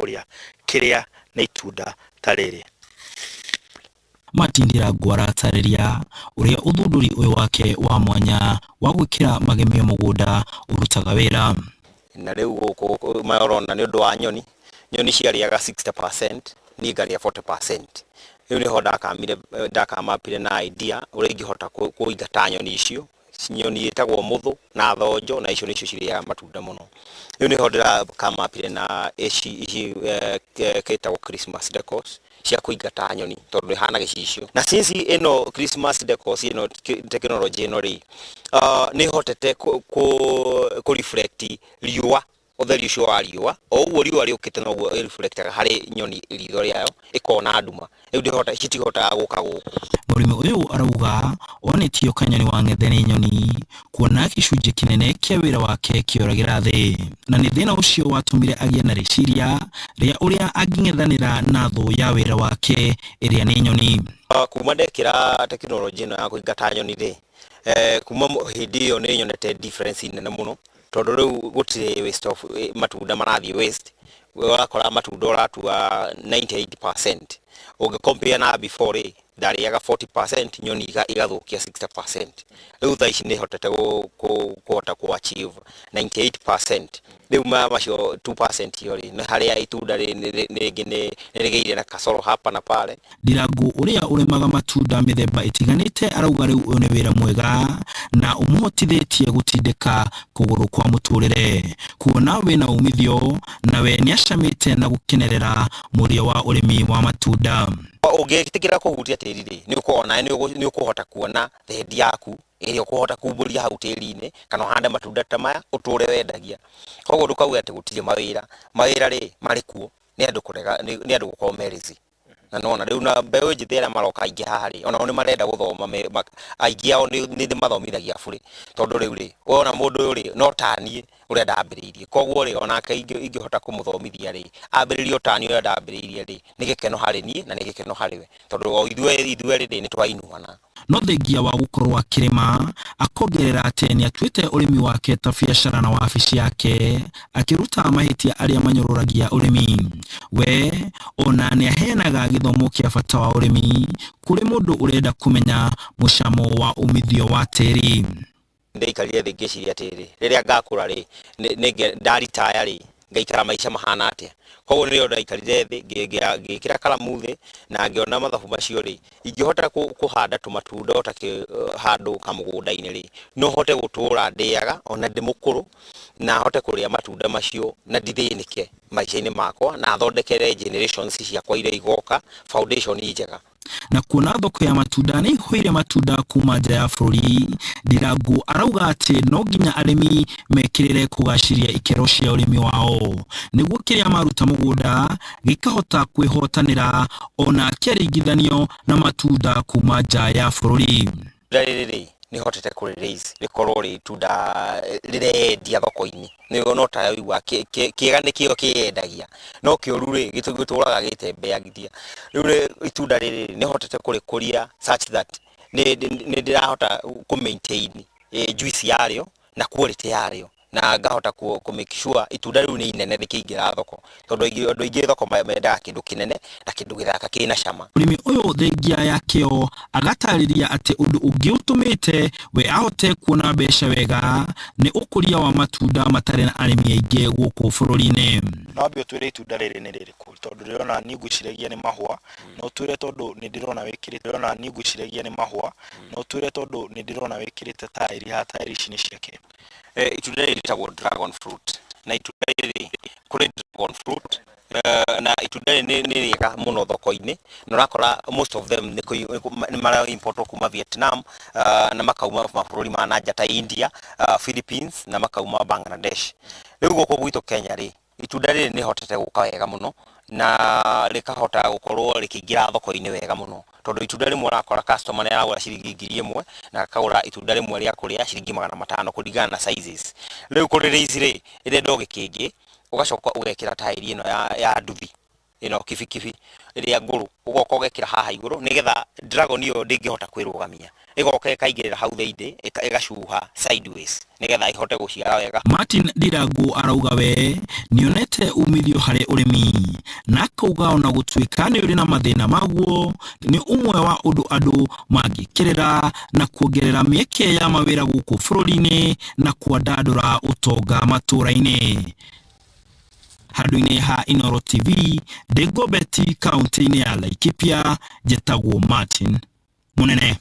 kũrĩa kĩrĩa nĩ itunda ta rĩrĩ. Martin Ndirangu aratarĩria ũrĩa ũthundũri ũyũ wake wa mwanya wa gwĩkĩra magemio mũgũnda ũrutaga wĩra. Na rĩu gũkũ ũrona nĩ ũndũ wa nyoni, nyoni ciarĩaga 60%, niĩ ngarĩa 40%. Rĩu nĩho ndakamire ndakamapire na idea ũrĩa ingĩhota kũingata nyoni icio, nyoni ĩtagwo mũthũ na thonjo na icio nĩcio cirĩaga matunda mũno. Rĩu nĩho ndĩrakamapire na ici ici gĩtagwo Christmas decors cia kũingata nyoni tondũ ĩhana gĩcicio. Na since ĩno Christmas decors ĩno technology ĩno rĩ, nĩ ĩhotete kũ reflect riũa, ũtheri ũcio wa riũa, o ũguo riũa rĩũkĩte noguo ĩ reflect aga harĩ nyoni ritho rĩayo ĩkona nduma, rĩu ndĩhota citihotaga gũka gũkũ. Mũrĩmi ũyũ arauga onetio kanyoni wa ng'ethe nĩ nyoni kuona gĩcunjĩ kĩnene kĩa wĩra wake kĩoragĩra thĩ, na nĩ thĩna ũcio watũmire agĩe na rĩciria rĩa ũrĩa angĩng'ethanĩra na thũ ya wĩra wake ĩrĩa nĩ nyoni. Kuma ndekĩra tekinoronjĩ ĩno ya kũingata nyoni rĩ, kuma hĩndĩ ĩyo nĩ nyonete difference nene mũno, tondũ rĩu gũtirĩ waste of matunda marathiĩ waste. Ũrakora matunda ũratua 98%, ũngĩ compare na before rĩ, ndarĩaga 40%, nyoni igathũkia 60%. Rĩu thaa ici nĩ hotete kũhota kũ achieve 98%. Rĩu maya macio 2% yo rĩ, nĩ harĩa itunda rĩngĩ nĩ rĩgĩire na kasoro hapa na pale. Ndirangu ũrĩa ũrĩmaga matunda mĩthemba ĩtiganĩte arauga rĩu ũyũ nĩ wĩra mwega na ũmũhotithĩtie gũtindĩka kũgũrũ kwa mũtũrĩre, kuona wĩna umithio na we nĩacamĩte na gũkenerera mũrĩo wa ũrĩmi wa matunda. Ũngĩtĩkĩra kũhutia tĩri rĩ, nĩ ũkuona nĩ ũkũhota kuona thendi yaku ĩrĩa ũkũhota kumbũria hau tĩri-inĩ, kana ũhande matunda ta maya ũtũre wendagia. Koguo ndũkauge atĩ gũtirĩ mawĩra, mawĩra rĩ marĩ kuo, nĩ andũ kũrega, nĩ andũ gũkorwo me lazy. Na nĩwona rĩu na mbeũ njĩthĩ arĩa maroka aingĩ haha rĩ, onao nĩ marenda gũthoma, aingĩ ao nĩ ndĩmathomithagia burĩ, tondũ rĩu rĩ, wona mũndũ ũyũ rĩ, no taniĩ ũrĩa ndambĩrĩirie, koguo rĩ, onake ingĩhota kũmũthomithia rĩ, ambĩrĩrie o taniĩ ũrĩa ndambĩrĩirie rĩ, nĩ gĩkeno harĩ niĩ na nĩ gĩkeno harĩ we, tondũ o ithuĩ ithuerĩ rĩ, nĩ twainuana. No thengia wa gũkorwo akĩrĩma, akongerera atĩ nĩatuĩte ũrĩmi wake ta biacara na wabici yake, akĩruta mahĩtia arĩa manyũrũragia ũrĩmi. We ona nĩaheanaga gĩthomo kĩa bata wa ũrĩmi kũrĩ mũndũ ũrenda kũmenya mũcamo wa umithio wa tĩri. Ndaikarire thĩ ngĩciria atĩrĩrĩ, rĩrĩa ngakũra rĩ, ndaritaya rĩ, ngaikara maica mahana atĩa? Koguo nĩrĩo ndaikarire thĩ ngĩkĩra karamu thĩ na ngĩona mathabu macio rĩ, ingĩhota kũhanda tũmatunda o ta handũ kamũgũnda-inĩ rĩ, no hote gũtũra ndĩaga ona ndĩ mũkũrũ, na hote kũrĩa matunda macio na ndithĩnĩke maica-inĩ makwa, na thondekere generations ciakwa iria igoka foundation njega. Na kuona thoko ya matunda nĩ ĩihũire matunda kuma nja ya bũrũri, Ndirangu arauga atĩ no nginya arĩmi mekĩrĩre kũgaciria ikĩro cia ũrĩmi wao nĩguo kĩrĩa maruta mũgũnda gĩkahota kwĩhotanĩra ona kĩaringithanio na matunda kuma nja ya bũrũri. Itunda rĩrĩ rĩ, nĩ hotete kũ raise rĩkorwo rĩ itunda rĩrendia thoko-inĩ, no ta waigua kĩega nĩkĩo kĩyendagia, no kĩũru rĩ, gĩtũraga gĩtembeagithia. Rĩu rĩ, itunda rĩrĩ nĩ hotete kũrĩkũria such that nĩ ndĩrahota kũ maintain juice yarĩo na quality yarĩo, na ngahota kũ make sure itunda rĩu nĩ inene rĩkĩingĩra thoko, tondũ andũ aingĩ thoko mendaga kĩndũ kĩnene na kĩndũ gĩthaka kĩna cama. Mũrĩmi ũyũ thengia ya kĩo agatarĩria atĩ ũndũ ũngĩ ũtũmĩte we ahote kuona mbeca wega nĩ ũkũria wa matunda matarĩ na arĩmi aingĩ gũkũ bũrũri-inĩ. No wambe ũtwĩre itunda rĩrĩ nĩ rĩrĩkũ, tondũ ndĩrona niĩ ngwĩciragia nĩ mahũa, na ũtwĩre tondũ nĩ ndĩrona wĩkĩrĩte, ndĩrona niĩ ngwĩciragia nĩ mahũa, na ũtwĩre tondũ nĩ ndĩrona wĩkĩrĩte taĩri haha, taĩri ici nĩ ciake. Itunda rĩrĩ rĩtagwo dragon fruit, na itunda rĩrĩ kũrĩ dragon fruit, na itunda rĩrĩ nĩ rĩega mũno thoko-inĩ, na ũrakora most of them nĩ mara import kuma Vietnam, na makauma mabũrũri ma nanja ta India, Philippines na makauma Bangladesh. Rĩu gũkũ gwitũ Kenya rĩ, itunda rĩrĩ nĩ rĩhotete gũka wega mũno na rĩkahota gũkorwo rĩkĩingĩra thoko-inĩ wega mũno, tondũ itunda rĩmwe ũrakora customer nĩ aragũra ciringi 1000 na akagũra itunda rĩmwe rĩa kũrĩa ciringi 500 kũringana na sizes. Rĩu kũrĩ raise rĩ, ĩrenda o gĩkĩngĩ, ũgacoka ũgekĩra taĩri ĩno ya nduthi. Ĩno kibikibi ĩrĩa ngũrũ ũgoka ũgekĩra haha igũrũ nĩgetha dragon ĩyo ndĩngĩhota kwĩrũgamia, ĩgoka ĩkaingĩrĩra hau thĩinĩ ĩgacuha sideways nĩgetha ĩhote gũciara wega. Martin Ndirangu arauga we nĩonete umithio harĩ ũrĩmi na akauga ona gũtuĩka nĩ ũrĩ na mathĩna maguo nĩ ũmwe wa ũndũ andũ mangĩkĩrĩra na kuongerera mĩeke ya mawĩra gũkũ bũrũri-inĩ na kwandandũra ũtonga matũra-inĩ. Handũ-inĩ ha Inooro TV ndĩ Ngobeti kaunti-inĩ ya Laikipia, njĩtagwo Martin Munene.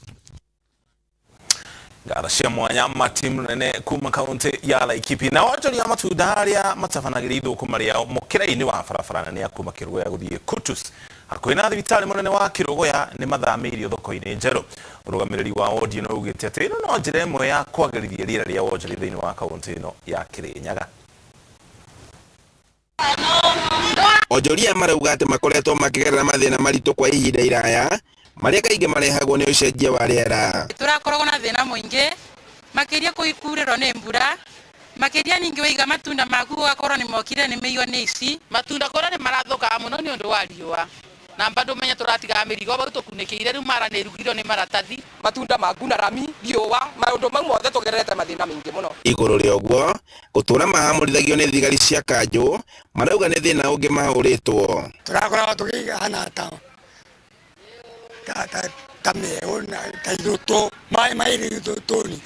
Ngatho cia mwanya Martin Munene kuma kaunti ya Laikipia. Na wonjoria matunda arĩa matabanagĩria ithũkũma rĩao mũkĩra-inĩ wa barabara nene ya kuma Kĩrũgũya gũthiĩ Kutus hakuhĩ na thibitarĩ mũnene wa Kĩrũgũya nĩ mathamĩirio thoko-inĩ njerũ. Mũrũgamĩrĩri wa wodi ĩno augĩte atĩ ĩno no njĩra ĩmwe ya kwagĩrithia rĩera rĩa wonjoria thĩinĩ wa kaunti ĩno ya Kĩrĩnyaga. Onjoria marauga atĩ makoretwo makĩgerera mathĩna maritũ kwa ihinda iraya marĩa kaingĩ marehagwo nĩ ũcenjia wa rĩera. Tũrakoragwo na thĩna mũingĩ makĩria kũkurĩrwo nĩ mbura, makĩria ningĩ waiga matunda maku ũgakorwo nĩ mokire nĩ mĩiywo nĩ ici. Matunda kũrĩa nĩ marathũkaga mũno nĩ ũndũ wa riũa na bado menya tũratigaga mĩrigo bau tũkunĩkĩire rĩu mara nĩ ĩrugirwo nĩ maratathi. Matunda maku na rami riũa maũndũ mau mothe tũgererete mathĩna maingĩ mũno. Igũrũ rĩa ũguo gũtũra mahamũrithagio nĩ thigari cia kanjũ marauga nĩ thĩna ũngĩ mahũrĩtwo. Tũrakoragwo tũkĩigana ta ta ta ta mĩeũ na ta ithũtũ maĩ mairĩ ithũtũni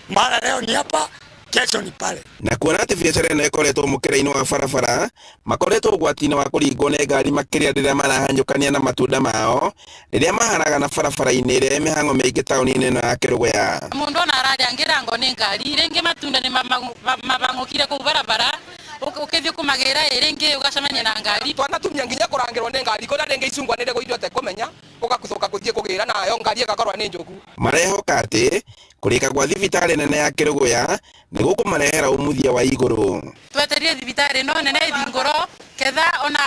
mara leo ni hapa kesho ni pale. Na kuona atĩ biacara ĩno ĩkoretwo mũkĩra-inĩ wa barabara makoretwo ũgwati-inĩ wa kũringwo nĩ ngari makĩria rĩrĩa marahanyũkania na matunda mao rĩrĩa maharagana barabara-inĩ ĩrĩa ĩ mĩhang'o mĩingĩ taũni-inĩ ĩno ya Kĩrũgũya. Mũndũ ona araria ngĩrangwo nĩ ngari rĩngĩ matunda nĩ mabang'ũkire kũu barabara ũkĩthiĩ kũmagĩra ĩ rĩngĩ ũgacemania na ngari. Twanatumia nginya kũrangĩrwo nĩ ngari kũrĩa rĩngĩ icungwa nĩ rĩgũithio ũtekũmenya ũgakũthũka gũthiĩ kũgĩra nayo ngari ĩgakorwo nĩ njũku. Marehoka atĩ kũrĩka gwa thibitarĩ nene ya Kĩrũgũya nĩ gũkũmarehera umuthia wa igũrũ. Twetereire thibitarĩ ĩno nene ĩthingũrwo ketha ona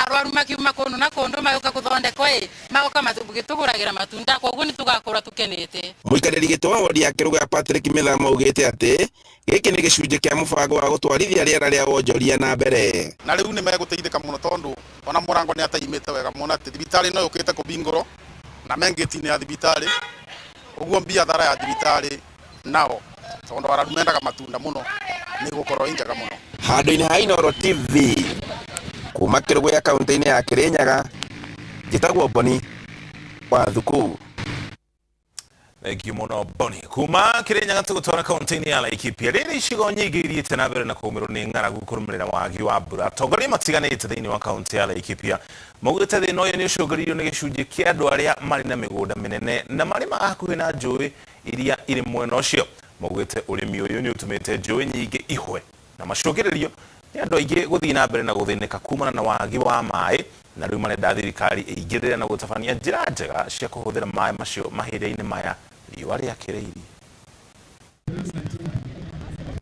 arwaru makiuma kũndũ na kũndũ magĩũka gũthondekwo ĩ magoka magĩtũgũragĩra matunda koguo nĩ tũgakorwo tũkenete. Mũikarĩri gĩtĩ wa wodi ya Kĩrũgũya Patrick Mĩthama augĩte atĩ gĩkĩ nĩ gĩcunjĩ kĩa mũbango wa gũtwarithia rĩera rĩa wonjoria na mbere. Na rĩu nĩ megũteithĩka mũno tondũ ona mũrango nĩ ataimĩte wega mũno atĩ thibitarĩ no yũkĩte kũbingũrwo na me ngĩti-inĩ ya thibitarĩ ũguo biathara ya thibitarĩ nao tondũ arwaru mendaga matunda mũno nĩ gũkorwo ĩ njega mũno. Handũ-inĩ ha Inooro TV kuma Kĩrũgũya kaunti-inĩ ya Kĩrĩnyaga njĩtagwo Boni wa Thuku. Thank you mũno Boni. Kuma Kĩrĩnyaga tũgũtwara kaunti-inĩ ya Laikipia rĩrĩ icigo nyingĩ ithiĩte na mbere na kũgũmĩrwo nĩ ng'aragu kũrũmĩrĩra wagi wa mbura. Atongoria matiganĩte thĩinĩ wa kaunti ya Laikipia maugĩte thĩna ũyũ nĩ ũcũngĩrĩirio nĩ gĩcunjĩ kĩa andũ arĩa marĩ na mĩgũnda mĩnene na marĩmaga hakuhĩ na njũĩ iria irĩ mwena ũcio. Maugĩte ũrĩmi ũyũ nĩ ũtũmĩte njũĩ nyingĩ ihwe na macũngĩrĩrio nĩ andũ aingĩ gũthiĩ na mbere na gũthĩnĩka kumana na wagi wa maĩ na rĩu marenda thirikari ĩingĩrĩre na gũtabania njĩra njega cia kũhũthĩra maĩ macio mahinda-inĩ maya riũa rĩakĩrĩirie.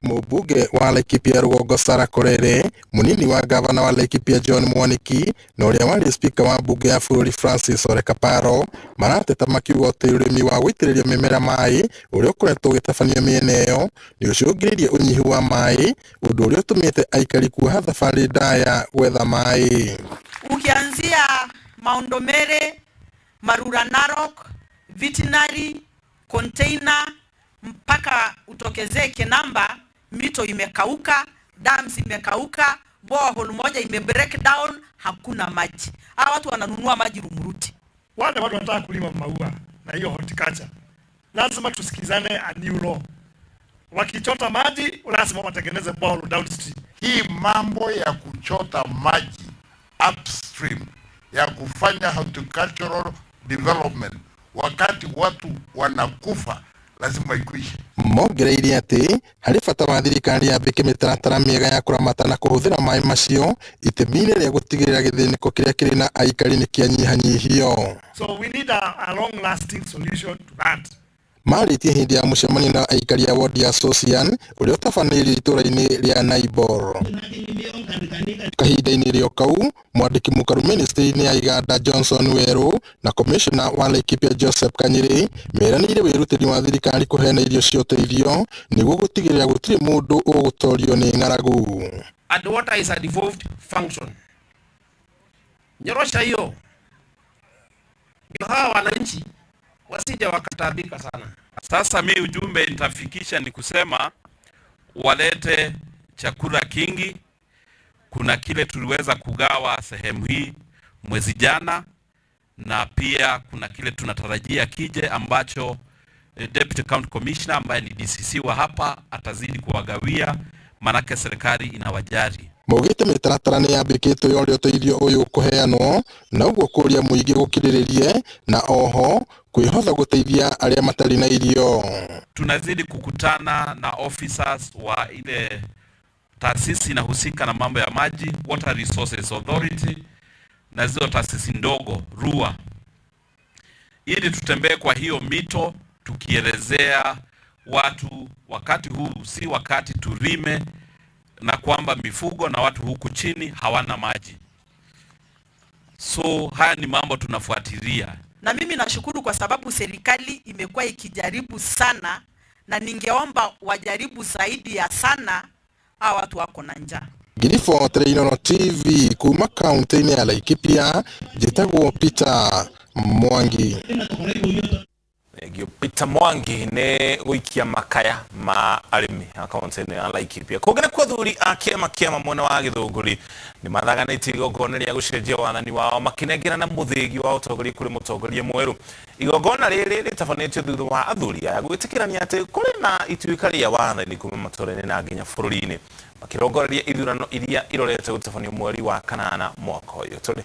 Mũmbunge wa Laikipia Rũgongo Sarah Korere, mũnini wa gavana wa Laikipia John Mwaniki na ũrĩa warĩ spika wa mbunge ya bũrũri Francis Ole Kaparo marateta makiuga atĩ ũrĩmi wa gũitĩrĩria mĩmera maĩ ũrĩa ũkoretwo ũgĩtabanio mĩena ĩyo nĩ ũcũngĩrĩirie ũnyihu wa maĩ ũndũ ũrĩa ũtũmĩte aikari kuoha thabarĩ ndaya gwetha maĩ. Ukianzia Maundomere, Marura Narok, Veterinary, Container mpaka utokezee Kinamba, mito imekauka, dams imekauka, borehole moja ime break down, hakuna maji. Hawa watu wananunua maji Rumuruti. Wale watu wanataka kulima maua na hiyo horticulture, lazima tusikizane a new law. Wakichota maji lazima watengeneze borehole downstream. Hii mambo ya kuchota maji upstream ya kufanya horticultural development wakati watu wanakufa lazima ikwishe. Mongereire atĩ harĩ bata wa thirikari yambĩke mĩtaratara mĩega ya kũramata na kũhũthĩra maĩ macio itemi-inĩ rĩa gũtigĩrĩra gĩthĩnĩko kĩrĩa kĩrĩ na aikari nĩ kĩanyihanyihio. So we need a long lasting solution to that. Marĩtie hĩndĩ ya mũcemanio na aikari a wodi ya Sosian ũrĩa ũtabanĩirio itũũra-inĩ rĩa Naibor. Kahinda-inĩ rĩo kau mwandĩki mũkaru ministry-inĩ ya iganda Johnson Weru na komishona wa Laikipia Joseph Kanyiri meranĩire wĩrutĩri wa thirikari kũheana irio cia ũteithio nĩguo gũtigĩrĩra gũtirĩ mũndũ ũgũtorio nĩ ng'aragu. And water is a devolved function. Nyorosha hiyo ndio hawa wananchi wasije wakataabika sana. Sasa mi ujumbe nitafikisha ni kusema walete chakula kingi. Kuna kile tuliweza kugawa sehemu hii mwezi jana, na pia kuna kile tunatarajia kije ambacho Deputy County Commissioner ambaye ni DCC wa hapa atazidi kuwagawia, manake serikali inawajali. Maugĩte mĩtaratara nĩ yambĩkĩtwo ya ũrĩa ũteithio ũyũ ũkũheanwo na ũguo kũria mũingĩ gũkirĩrĩrie na oho kwĩhotha gũteithia arĩa matarĩ na irio. Tunazidi kukutana na officers wa ile taasisi inahusika na mambo ya maji, Water Resources Authority, na zile taasisi ndogo RUA, ili tutembee kwa hiyo mito tukielezea watu wakati huu si wakati tulime, na kwamba mifugo na watu huku chini hawana maji. So haya ni mambo tunafuatilia. Na mimi nashukuru kwa sababu serikali imekuwa ikijaribu sana, na ningeomba wajaribu zaidi ya sana, hawa watu wako na njaa. Ngiribotera Inooro TV kuma kaunti-inĩ ya Laikipia, njĩtagwo Peter Mwangi. Thengio Peter Mwangi nĩ gũikia makaya ma arĩmi a kaunti-inĩ ya Laikipia. Kũngĩ nĩkuo athuri a kĩama kĩama mwena wa Gĩthũngũri nĩ mathaganĩtie igongona rĩa gũcenjia wathani wao makĩnengerana mũthĩgi wa ũtongoria kũrĩ mũtongoria mwerũ. Igongona rĩrĩ rĩtabanĩtio thutha wa athuri aya gwĩtĩkĩrania atĩ kũrĩ na ituĩka rĩa wathani kuma matũũra-inĩ na nginya bũrũri-inĩ, makĩrongoreria ithurano iria irorete gũtabanio mweri wa kanana mwaka ũyũ tũrĩ.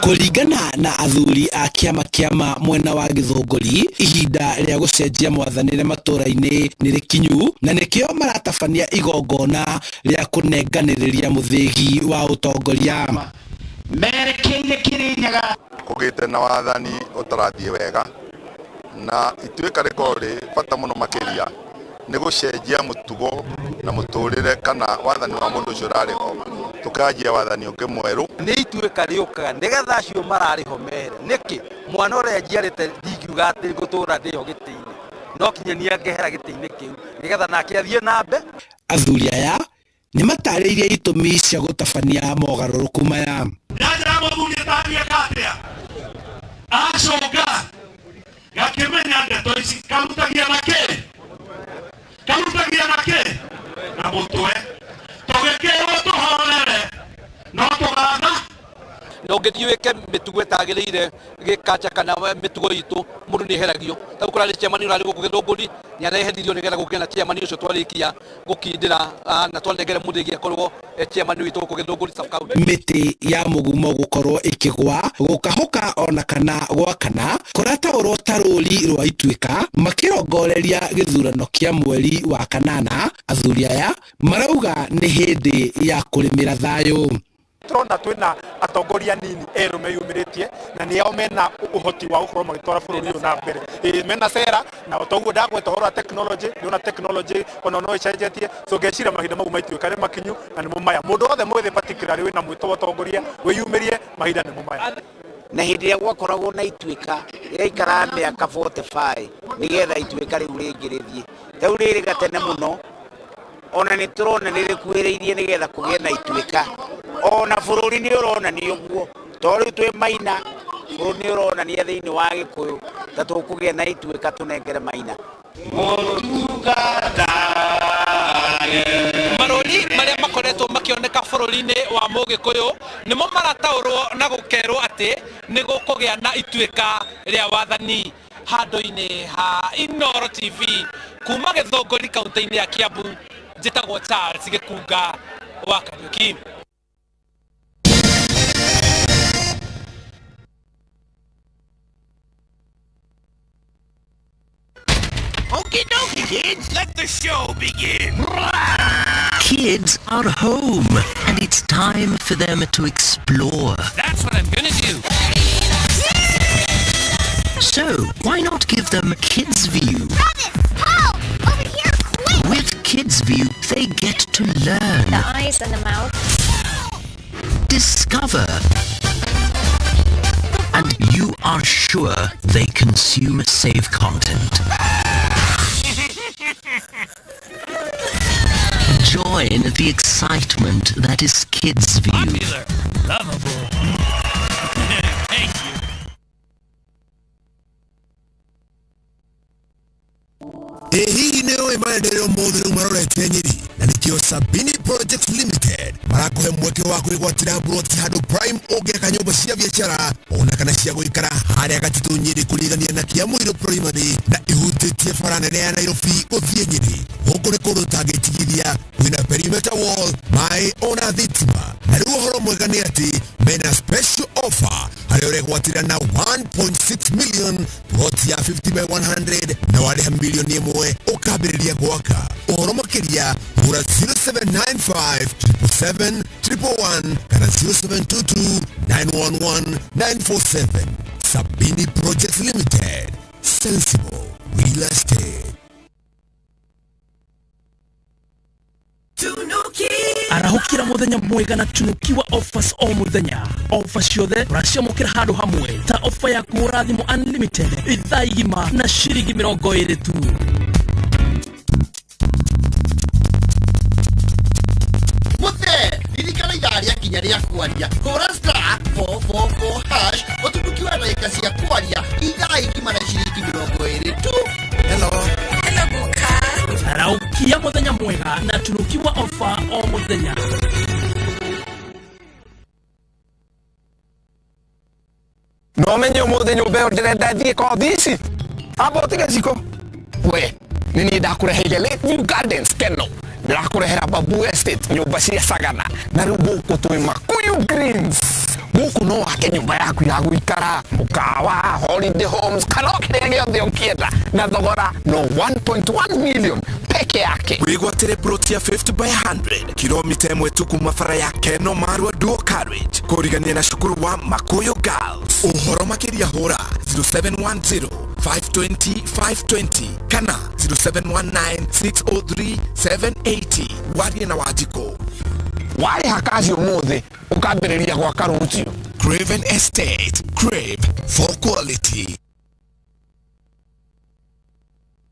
Kũringana na athuri a kĩama kĩama mwena wa Gĩthũngũri, ihinda rĩa gũcenjia mwathanĩre matũũra-inĩ nĩ rĩkinyu na nĩkĩo maratabania igongona rĩa kũnenganĩrĩria mũthĩgi wa ũtongoria. Merekeire Kĩrĩnyaga. Kũgĩte na wathani ũtarathiĩ wega na ituĩka rĩkorwo rĩ bata mũno makĩria nĩ gũcenjia mũtugo na mũtũrĩre kana wathani wa mũndũ ũcio ũrarĩ ho, tũkanjia wathani ũngĩ mwerũ. Nĩ ituĩka rĩũkaga nĩgetha acio mararĩ ho mere nĩkĩ mwana ũrĩa njiarĩte ndingiuga atĩ ngũtũra ndĩho gĩtĩ-inĩ, no kinya niĩ angĩhera gĩtĩ-inĩ kĩu nĩgetha nake athiĩ na mbere. Athuri aya nĩ matarĩirie itũmi cia gũtabania mogarũrũku maya. Nyanjara mũthuri ĩtangĩka atĩa acoka gakĩmenya ndeto ici karutagia na kĩ karutagia na kĩ na mũtwe tũgĩkĩrwo tũhorere no tũgatha na ũngĩthiĩ wĩke mĩtugo ĩtagĩrĩire gĩkacha kana mĩtugo itũ mũndũ nĩ eheragio. Ta rĩu kũrarĩ chairman ũrarĩ gũkũ Gĩthũngũri nĩ areheririo nĩgetha gũkĩgĩa na chairman ũcio twarĩkia gũkindĩra na twanengere mũthĩgi akorwo chairman witũ gũkũ Gĩthũngũri sub county. Mĩtĩ ya mũgumo gũkorwo ĩkĩgwa gũkahũka ona kana gwakana kũrataũrwo ta rũri rwa ituĩka makĩrongoreria gĩthurano kĩa mweri wa kanana. Athuri aya marauga nĩ hĩndĩ ya kũrĩmĩra thayũ. Turona twina atongoria nini erũ meyumĩrĩtie na nĩo mena ũhoti wa gũkorwo magĩtwara bũrũri ũyũ na mbere. Mena sera na toguo ndagweta ũhoro wa technology, nĩona technology ona no ĩcenjetie, so ngeciria mahinda mau ma ituĩka nĩ makinyu na nĩmo maya. Mũndũ wothe mwĩthĩ particularly wĩna mwĩto wa ũtongoria wĩyumĩrie, mahinda nĩmo maya. Na hĩndĩ ĩrĩa gwakoragwo na ituĩka rĩraikaraga mĩaka 45 nĩgetha ituĩka rĩu rĩngĩ rĩthiĩ. Rĩu rĩrĩ gatene mũno ona nĩ tũrona nĩ rĩkuhĩrĩirie nĩgetha kũgĩe na ituĩka. Ona bũrũri nĩ ũronania ũguo, tondũ rĩu twĩ Maina, bũrũri nĩ ũronania thĩinĩ wa Gĩkũyũ ta tũkũgĩa na ituĩka tũnengere Maina. Marũri marĩa makoretwo makĩoneka bũrũri-inĩ wa Mũgĩkũyũ nĩmo marataũrwo na gũkerwo atĩ nĩ gũkũgĩa na ituĩka rĩa wathani. Handũ-inĩ ha Inooro TV kuma Gĩthũngũri kaunti-inĩ ya Kiambu, njĩtagwo Charles Gĩkunga wa Kariuki. Okie dokie, kids, let the show begin. Kids are home, and it's time for them to explore. That's what I'm gonna do. So, why not give them Kids View? Travis, Paul, over here, quick! With Kids View, they get to learn. The eyes and the mouth. Discover. And you are sure they consume safe content. Join the excitement that is Kidsview. Popular, lovable. Thank you. Ĩ hihi nĩ ũĩ maendeleo mothe rĩu marorete Nyĩrĩ na nĩkĩo Sabini Projects Limited marakũhe mweke wa kwĩgwatĩra buroti handũ prime ũngĩaka nyũmba cia biacara ona kana cia gũikara harĩa Gatitũ Nyĩrĩ kũrigania na Kiamũirũ Primary na ihutĩtie bara nene ya Nairobi gũthiĩ Nyĩrĩ. Gũkũ nĩ kũndũ ũtangĩtigithia, kwĩna perimeter wall, maĩ ona thitima. Na rĩu ũhoro mwega nĩ atĩ mena special offer harĩa ũregwatĩra na 1.6 million plot ya 50 by 100 na warĩha milioni ĩmwe ũkambĩrĩria gwaka. Ũhoro makĩria hũra 0795 777 111 kana 0722 911 947. Sabini Projects Limited, sensible real estate. Arahũkĩra mũthenya mwega na tunukiwa offers o mũthenya. Offer ciothe ũraciamũkĩra handũ hamwe, ta offer ya kũhũra thimũ unlimited ithaa igima na ciringi 20 tu. Muthe ririkana ithaa rĩakinya rĩa kwaria, hũra *444# ũtunukiwe ndagĩka cia kwaria ithaa igima na ciringi 20 tu. Hello. Hello, Guka. Araukia mũthenya mwega na tunukiwa offer o mũthenya. No menye ũmũthĩ nyũmba ĩyo ndĩrenda thiĩ kothi ici amba ũtige ciko we nĩ niĩ ndakũreheire Lakeview Gardens Keno, ndĩrakũrehera Babu Estate, nyũmba cia Sagana, na rĩu gũkũ twĩ Makuyu Greens. Gũkũ no wake nyũmba yaku ya gũikara, mũkawa, holiday homes kana o kĩrĩa gĩothe ũkĩenda na thogora no 1.1 million peke yake. Wĩgwatĩre plot ya 50 by 100 kilomita 1 tu kuma bara ya Keno Marua Dual Carriage kũrigania na cukuru wa Makuyu Girls. Ũhoro makĩria hũra 0710 520 520 kana 0719 603 780. Warie na Wanjikũ. Warĩha kaci ũmũthĩ ũkambĩrĩria gwaka rũciũ. Craven Estate, crave for quality.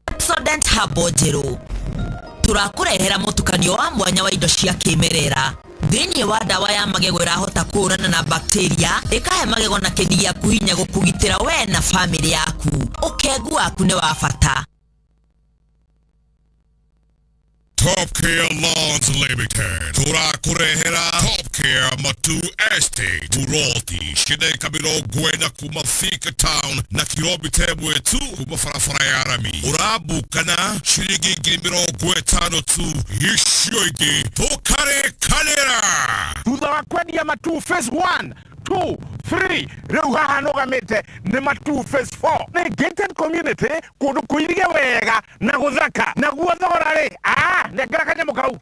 Pepsodent Herbal njerũ tũrakũrehera mũtukanio wa mwanya wa indo cia kĩmerera thĩinĩ wa ndawa ya magego ĩrahota kũhũrana na bacteria, ĩkahe magego na kĩni gĩaku hinya gũkũgitĩra we na bamĩrĩ yaku. Ũkengu waku nĩ wa bata. Top Care Lawns Limited tũrakũrehera Top Care Matu Estate buroti cia 40 kuma Thika Town na kilomita 1 tu kuma barabara ya rami ũrambukana ciringi 50,000 tu, icio ingĩ tũkarĩkanĩra. Thutha wa kwendia Matu phase 1 2 3, rĩu haha nũgamĩte nĩ Matu phase 4, nĩ gated community, kũndũ kũirige wega na gũthaka. Naguo thogora rĩ, nengera kanyamũ kau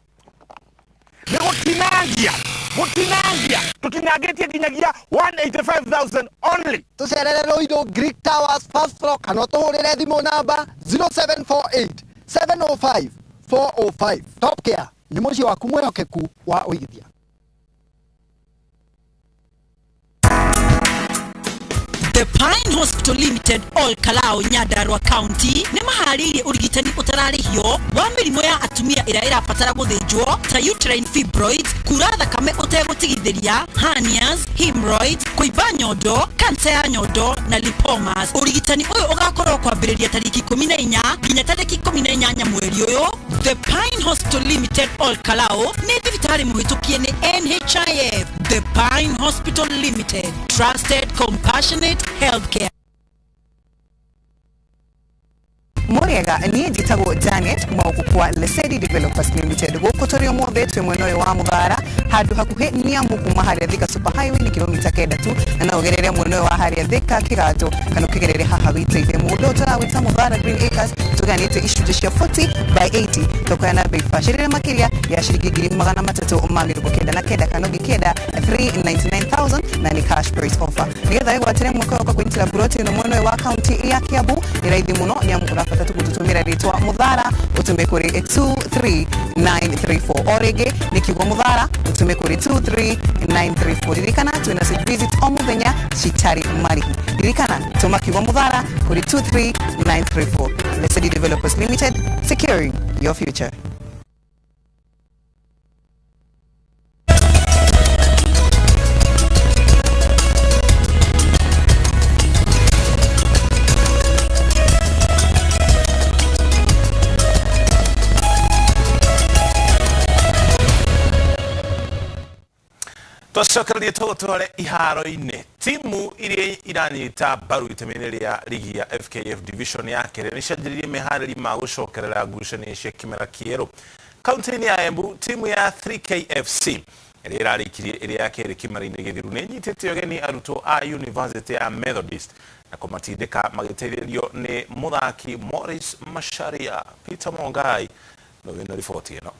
nĩ gũtinangia, gũtinangia tũtinangĩtie nginyagia 185,000 only. Tũcerere Ruiru Greek Towers first floor kana ũtũhũrĩre thimũ namba 0748 705 405. Top Care nĩ mũciĩ waku mwĩhokeku wa ũigithia. The Pine Hospital Limited, Ol Kalou, Nyandarua County nĩ maharĩirie ũrigitani ũtararĩhio wa mĩrimũ ya atumia ĩrĩa ĩrabatara gũthĩnjwo ta uterine fibroids, kura thakame ũtegũtigithĩria, hernias, hemorrhoids, kũimba nyondo, kansa ya nyondo na lipomas. Ũrigitani ũyũ ũgakorwo kwambĩrĩria tarĩki 14 nginya tarĩki 18 mweri ũyũ. The Pine Hospital Limited, Ol Kalou nĩ thibitarĩ mũhĩtũkie nĩ NHIF. The Pine Hospital Limited, trusted, compassionate healthcare. Mũrĩega, niĩ njĩtagwo Janet kuma gũkũ kwa Lesedi Developers Limited. Gũkũ tũrĩ ũmũthĩ twĩ mwena ũyũ wa Mũthara, handũ hakuhĩ nĩ amu kuma harĩa Thika Super Highway nĩ kilomita 9 tu, na no ũgerere mwena ũyũ wa harĩa Thika Kĩganjo kana ũkĩgerere haha wĩtĩire. Mũgũnda ũyũ tũrawĩta Mũthara Green Acres, tũgayanĩte icunjĩ cia 40 by 80, tũkayana bei bacĩrĩre makĩria ya ciringi 399,000 kana ũngĩkĩenda 399,000, na nĩ cash price offer. Nĩgetha wĩgwatĩre mweke wa kũnyitĩra buroti ĩno mwena ũyũ wa kaunti ya Kiambu nĩ raithi mũno, nĩ amu ũrabatara tu gũtũtũmĩra rĩtwa Mũthara ũtũme kũrĩ 23934. O rĩngĩ nĩ kiugo Mũthara ũtũme kũrĩ 23934. Ririkana twĩna site visit o mũthenya citarĩ marĩhi. Ririkana tũma kiugo Mũthara kũrĩ 23934. Lesedi Developers Limited, securing your future. Twacokererie tũgũtware iharo-inĩ. Timu iria iranyita mbaru itemi-inĩ rĩa rigi ya FKF Division ya kerĩ nĩ cianjĩrĩirie meharĩri ma gũcokerera ngucanio cia kĩmera kĩerũ. Kaunti-inĩ ya Embu, timu ya 3KFC ĩrĩa ĩrarĩkirie ĩrĩ ya kerĩ kĩmera-inĩ gĩthiru nĩ ĩnyitĩte ũgeni arutwo a University ya Methodist na kũmatindĩka magĩteithĩrĩrio nĩ mũthaki Morris Macharia. Peter Mongai nĩwe wĩna riboti ĩno.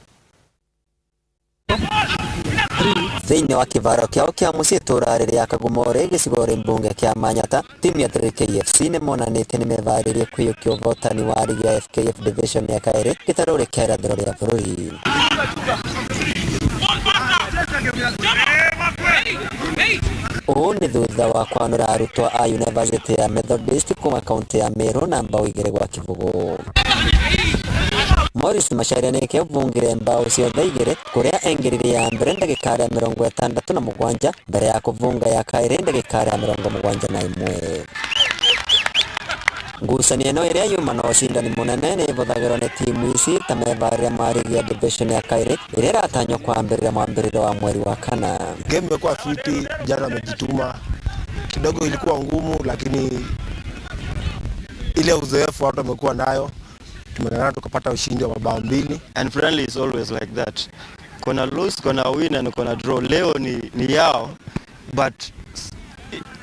Thĩinĩ wa kĩvaro kĩao kĩa mũciĩ itũũra rĩrĩa Kagumore gĩcigo mbunge kĩa Manyata, timu ya 3KFC nĩ monanĩtie nĩ mevarĩrie kũiyũkia ũhotani wa rigi ya FKF Division ya kerĩ gĩtarũ kĩa irathĩro rĩa bũrũri. Ũũ nĩ thutha wa kwanũra arutwo a University ya Methodist kuma kaunti ya Meru na mbao 2-0. Morris Macharia nĩkĩo bungire mbao ciothe igĩrĩ kũrĩa aingĩririe ya mbere ndagĩka ya 67 mbere ya kũbunga ya kaĩrĩ ndagĩka ya 71. Ngucanio ĩno ĩrĩa yuma na ũcindani mũnene nĩ ĩhũthagĩrwo nĩ timu ici ta meharĩria ma rigi ya division ya kaĩrĩ ĩrĩa ĩratanywo kwambĩrĩria mwambĩrĩrio wa mweri wa kana. Game imekuwa fiti, vijana wamejituma. Kidogo ilikuwa ngumu, lakini ile uzoefu watu wamekuwa nayo, tumeng'ang'ana tukapata ushindi wa mabao 2. And friendly is always like that. Kuna lose, kuna win and kuna draw. Leo ni yao, but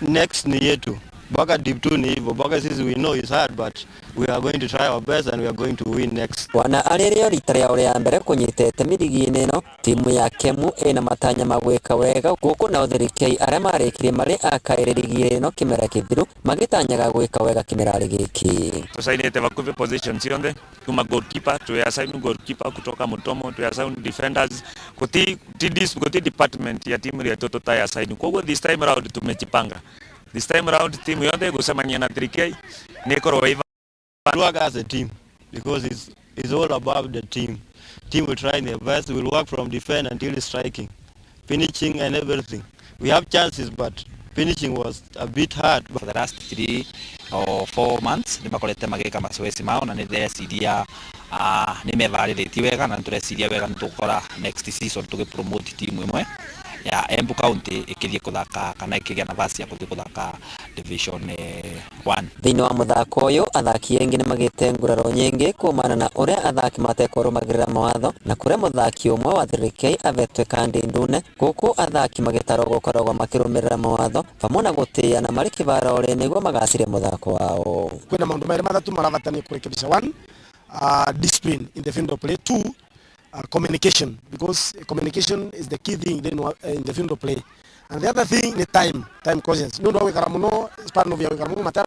next ni yetu. Baka deep 2 ni hivyo. Baka sisi we know it's hard, but we are going to try our best and we are going to win next. Wana arĩrĩo rita rĩao rĩa mbere kũnyita itemi rigi-inĩ ĩno, timu ya Kemu ĩna matanya ma gwĩka wega gũkũ nao 3K arĩa marĩkirie marĩ a kaĩrĩ rigi-inĩ ĩno kĩmera kĩthiru magĩtanyaga gwĩka wega kĩmera gĩkĩ. Tusainite vakuvi position cionthe kuma goalkeeper tuyasign goalkeeper kutoka Mutomo tuyasign defenders kuti kuti department ya timu yetu tutayasign. Kwa this time round tumejipanga. This time round timu yote gucemania na 3K nikorwo iva. Work as a team because it's all about the team. Team will try their best, will work from defense until striking, finishing and everything. We have chances, but finishing was a bit hard. For the last 3 or 4 months nĩ makorete magĩka mazoezi mao na nĩ ndĩreciria nĩ mevarĩrĩtie wega na nĩ tũreciria wega nĩ tũgũkora next season tũgĩ promote timu ĩmwe ya Embu County ĩkĩthiĩ kũthaka kana ĩkĩgĩa nafasi ya gũthiĩ kũthaka Division 1. Thĩinĩ wa mũthako ũyũ athaki aingĩ nĩmagĩte nguraro nyingĩ kumana na ũrĩa athaki matekũrũmagĩrĩra mawatho na kũrĩa mũthaki ũmwe wa 3K avetwe kandi ndune gũkũ athaki magĩtarwo gũkoragwo makĩrũmĩrĩra mawatho pamwe na gũtĩana marĩ kĩvaro-rĩ nĩguo magacirie mũthako wao. Kwĩna maũndũ merĩ matatũ marabatania kũrekebisha. 1, discipline in the field of play. 2, communication, because communication is the key thing then in the field of play. And the other thing ni time conscience. Nĩ ũndũ wa gũikara mũno span of ya gũikara mũno matara